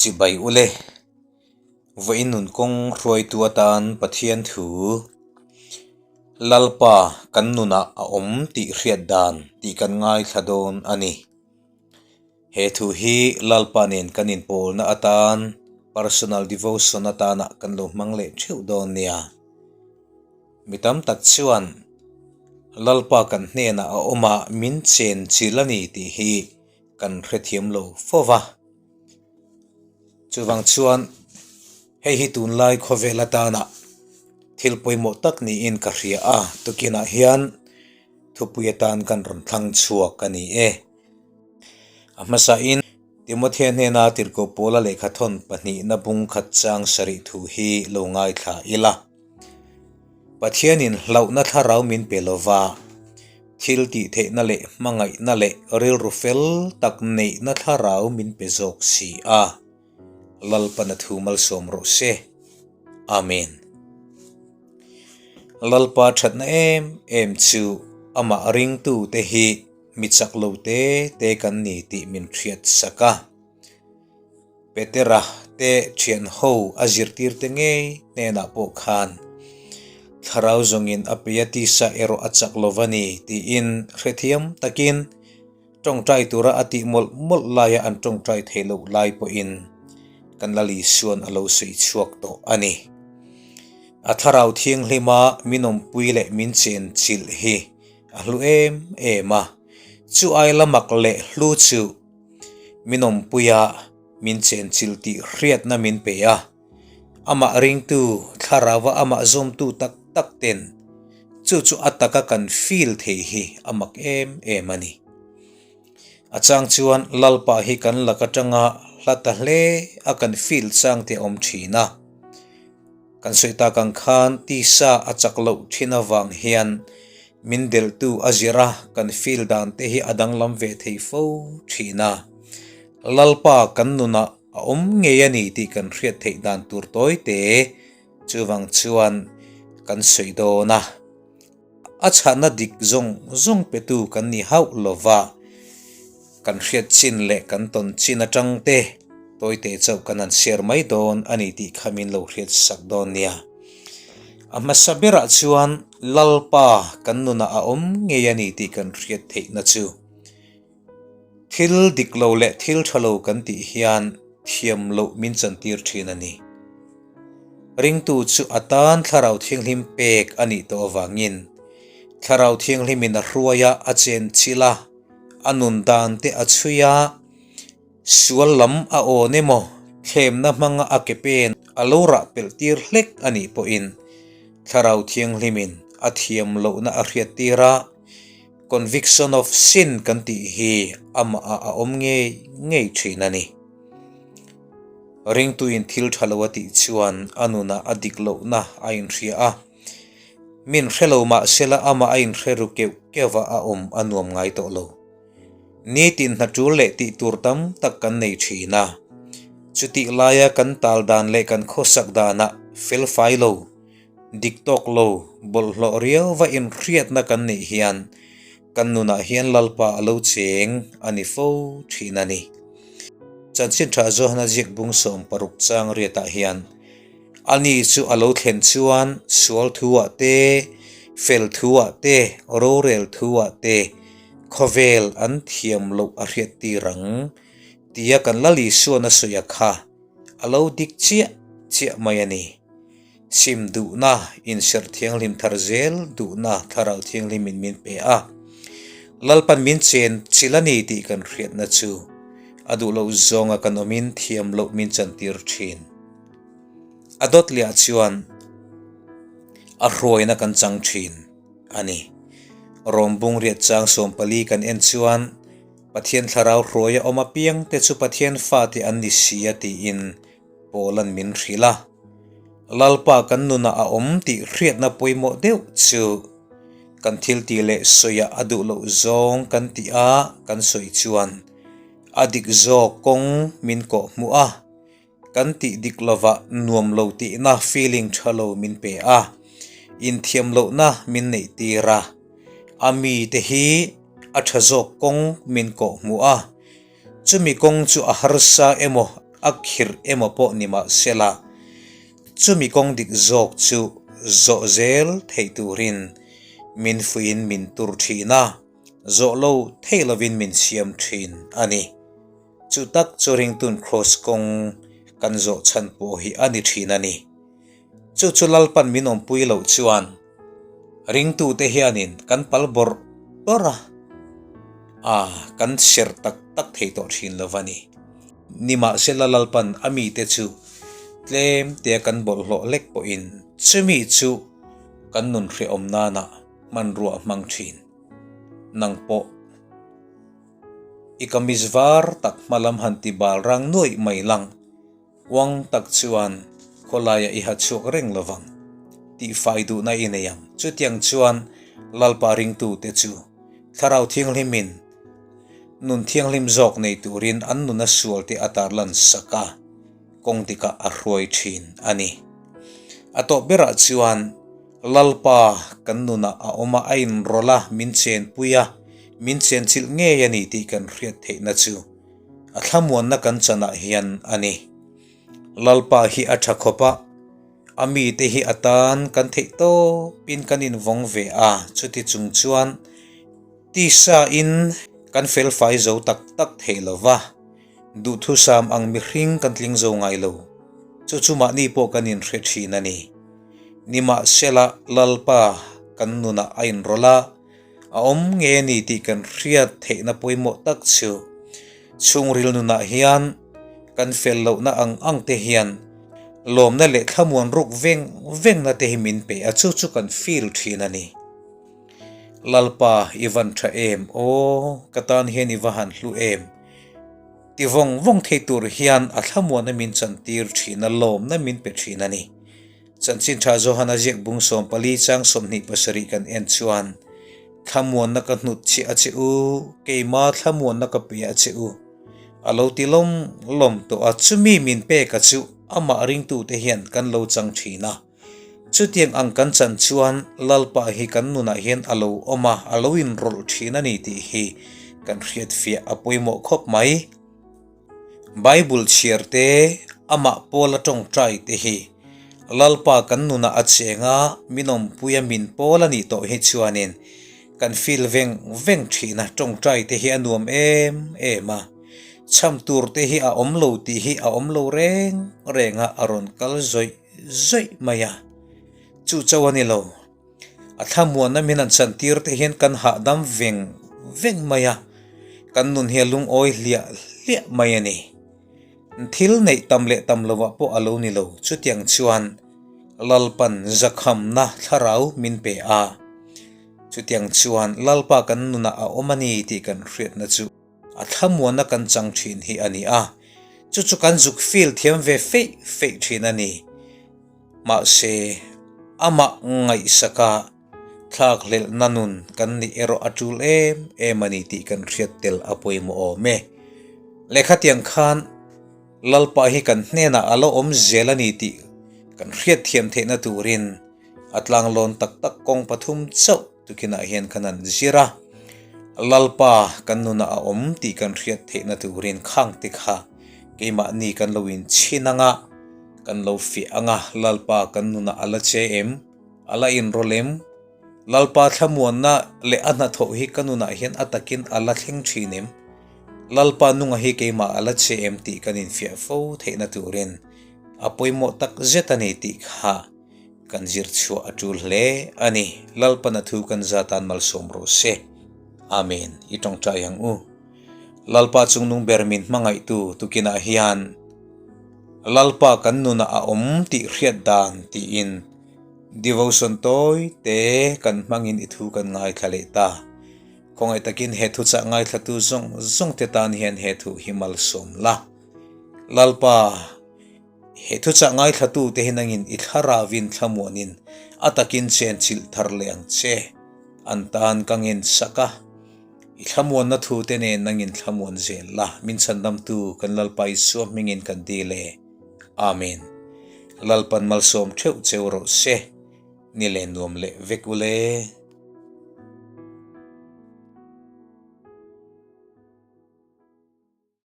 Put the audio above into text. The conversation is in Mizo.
Chibai ule, vawiin nun kawng hruaitu atan Pathian thu Lalpa kan nunah a awm tih hriat dan tih kan ngaithla dawn a ni. He thu hi Lalpa nen kan inpawlna atan personal devotion atana kan lo hmang leh theuh dawn nia. Mi tam tak chuan Lalpa kan hnenah a awm a, min chen chilh a ni tih hi kan hrethiam lo fo va. Chuvang chuan hei hi tunlai khawvel atana thil pawimawh tak niin ka hria a, tukinah hian thupui atan kan rawn thlang chhuak a ni e. A hmasain Timothea hnena tirhkoh Paula lehkhathawn pahnihna bung khat chang sarih thu hi lo ngaithla ila. Pathianin hlauhna thlarau min pe lova, thil tih theihna leh hmangaihna leh rilru fel tak neihna thlarau min pe zawk si a. Lalpana thu malsawm rawh se. Amen. Lalpa thatna em em chu amah ringtute hi mi chak lo te te kan ni tih min hriat sak a. Petera te thian ho a zirtir te ngei hnenah pawh khan thlarau zawngin a peia tisa erawh a chak lo va ni tiin hrethiam takin tawngtai tura a tih mawlh mawlh laia an tawngtai theih loh lai pawhin kan Lal Isuan a lo sawi chhuak tawh a ni. A thlarau thianghlima min awmpui leh min chenchilh hi a hlu em em a, chu ai la mak leh hlu chu Min awmpuia min chenchilh tih hriatna min pe a, amah ringtu thlarauva amah zawmtu tak tak ten chu chu a taka kan feel thei hi a mak em em a ni. A chang chuan Lalpa hi kan lak atanga hla ta hle a kan feel chang te a awm thin a. Kan sawi tak ang khan tisa a chak loh thin avang hian min delhtu a zir a, kan feel dan te hi a danglam ve thei fo thin a. Lalpa kan nunah a awm ngei a ni tih kan hriat theih dan tur tawi te chuvang chuan kan sawi dawn a. A chhahna dik zawng zawng petu kan ni hauh lova, kan hriat chin leh kan tawn chin atang te tawite chauh kan han share mai dawn a ni tih kha min lo hriat sak dawn nia. A hmasa berah chuan Lalpa kan nunah a awm ngei a ni tih kan hriat theihna chu thil dik lo leh thil tha lo kan tih hian thiam loh min chantir thin a ni. Ringtu chu a tan Thlarau Thianghlim pek a nih tawh avangin Thlarau Thianghlimin a hruai a, a chenchilh a, a nun dan te a chhui a, sual lam a awn emaw thlemna hmanga a ke pen a lo rah pelh tir hlek a nih pawhin Thlarau Thianghlimin a thiam lohna a hriattir a, conviction of sin kan tih hi amah ah a awm ngei ngei thin a ni. Ringtuin thil tha lo a tih chuan a nunah a dik lohna a inhria a, min hre lo mah sela amah a inhre ru keuh keuh a, a awm a nuam ngai tawh lo. Nitin hna tul leh tih tur tam tak kan nei thin a, chutih laia kan tal dan leh kan khawsak danah fel fai lo, dik tawk lo, bawlhhlawh riauva inhriatna kan neih hian kan nunah hian Lalpa a lo cheng a ni fo thin a ni. Chanchin tha Johana ziak bung 60 chang riatah hian ani chu a lo thlen chuan sual thuah te, fel thuah te, rorel thuah te khawvel an thiam loh a hriat tir ang tia kan Lal Isuan a sawi a kha a lo dik chiah chiah mai a ni. Sim duhna, inserh thianghlim thar zel duhna Thlarau Thianghlimin min pe a. Lalpan min chen chilh a ni tih kan hriatna chu a duh loh zawnga kan awmin thiam loh min chantir thin. A dawt liah chuan a hruaina kan chang thin a ni. Rawm bung riat chang 14 kan en chuan Pathian Thlarau hruaia awm apiangte chu Pathian fate an ni si a tiin Paula'n min hrilh a, Lalpa kan nunah a awm tih hriatna pawimawh deuh chu kan thil tih leh sawiah a duh loh zawng kan tih a kan sawi chuan a dik zawk kawng min kawh hmuh a, kan tih dik lovah nuam lo tihna feeling tha lo min pe a, inthiam lohna min neih tir a, a mite hi a tha zawk kawng min kawh hmuh a, chumi kawng chu a harsa emaw. a khirh emaw pawh ni mah sela, chumi kawng dik zawk chu zawh zel theih turin min fuihin min tur thin a, zawh lo thei lovin min siam thin a ni. Chu tak chu ringtun kraws kawng kan zawh chhan pawh hi a ni thin a ni. Chu chu Lalpan min awmpui loh chuan ringtute hianin kan pal bawrh bawrh a, a kan serh tak tak thei tawh thin lo va ni. Nimahsela Lalpan a mite chu tlem tea kan bawlhhlawh hlek pawhin chumi chu kan nun hrehawm nana hmanrua a hmang thin. Nang pawh i kamis var tak hmalam han ti bal rang nuaih mai lang. Uang tak chuan khawlaiah i ha chhuak reng lovang tih fai duhna i nei ang. Chutiang chuan Lalpa ringtute chu Thlarau Thianghlimin nun thianghlim zawk nei turin an nuna sualte a tarlan sak a, kawng dikah a hruai thin a ni. A tawp berah chuan Lalpa kan nunah a awm a, a inrawlh a, min chenpui a, min chenchilh ngei a ni tih kan hriat theihna chu A thlamuanna kan chanah hian a ni. Lalpa hi a tha khawp a, a mite hi a tan kan theih tawpin kan invawng ve a, chuti chung chuan tisa in kan felfai zo tak tak thei lo va, duhthusam ang mihring kan tling zo ngai lo, chu chu mahni pawh kan inhre thin a ni. Nimahsela Lalpa kan nunah a inrawlh a, A awm nge a ni tih kan hriat theihna pawimawh tak chu chhungril nunah hian kan fel lohna ang ang te hian lawmna leh thlamuan ruk veng vengna te hi min pe a, chu chu kan feel thin a ni. Lalpa i van tha em aw, ka tan hian i va han hlu em ti vawng vawng thei tur hian a thlamuanna min chantir thin a, lawmna min pe thin a ni. Chanchin Tha Johana ziak bung 14 chang 27 kan en chuan, Thlamuanna ka hnut chhiah a che u, keima thlamuanna ka pe a che u. A lo ti lawm lawm tawh a, chumi min pek a chu amah ringtute hian kan lo chang thin a. Chutiang ang kan chan chuan Lalpa hi kan nunah hian a lo awm a, a lo inrawlh thin a ni tih hi kan hriatfiah a pawimawh khawp mai. Bible chhiar te, amah Paula tawngtai te hi Lalpa kan nunah a cheng a, min awmpui a min pawl a nih tawh hi chuanin kan feel veng veng thin a, tawngtai te hi a nuam em em a, chham tur te hi a awm lo tih hi a awm lo reng reng a, a rawn kal zawih zawih mai a, chu chauh a ni lo. A thlamuanna min han chantir te hian kan hahdam veng veng mai a, kan nun hi a lungawi hliah hliah mai a ni. Thil neih tam leh tam lovah pawh a lo ni lo, chutiang chuan Lalpan zakhamna thlarau min pe a, chutiang chuan Lalpa kan nunah a awm a ni tih kan hriatna chu a thlamuanna kan chang thin hi a ni a, chu chu kan zuk feel thiam ve feih feih thin a ni. Mahse, amah ngaihsaka thlakhlelhna nun kan nih erawh a tul em em a ni tih kan hriat tel a pawimawh awm e. Lehkha tiang khan Lalpa hi kan hnenah a lo awm zel a ni tih kan hriatthiam theihna turin a tlanglawn tak tak kawng pathum chauh tukinah hian kan han zir a. Lalpa kan nunah a awm tih kan hriat theihna turin khang te kha keimahni kan lo inchhin ang a, kan lo fiah ang a, Lalpa kan nunah a la che em? A la inrawlh em? Lalpa thlamuanna leh a hnathawh hi ka nunah hian a takin a la thleng thin em? Lalpa nunga hi keimah a la che em tih kan infiah fo theihna turin a pawimawh tak zet a ni tih kha Kan zir chhuah a tul hle a ni. Lalpan a thu kan za tan malsawm rawh se. Amen. I tawngtai ang u. Lalpa chungnung ber min hmangaihtu tukinah hian Lalpa kan nunah a awm tih hriat dan tiin devotion tawi te kan hmangin i thu kan ngaithla leh ta. Khawngaih takin he thuchah ngaithlatu zawng zawng te tan hian he thu hi malsawm la. Lalpa. He thuchah ngaithlatute hi nangin i thlarauin thlamuanin a takin chen chilh thar leh ang che. An tan ka ngen sak a, i thlamuanna thute nen nangin thlamuan zel la, min chhandamtu kan Lalpa Isua hmingin kan dil e. Amen. Lalpan malsawm theuh cheu rawh se. Ni leh nuam leh vek ule.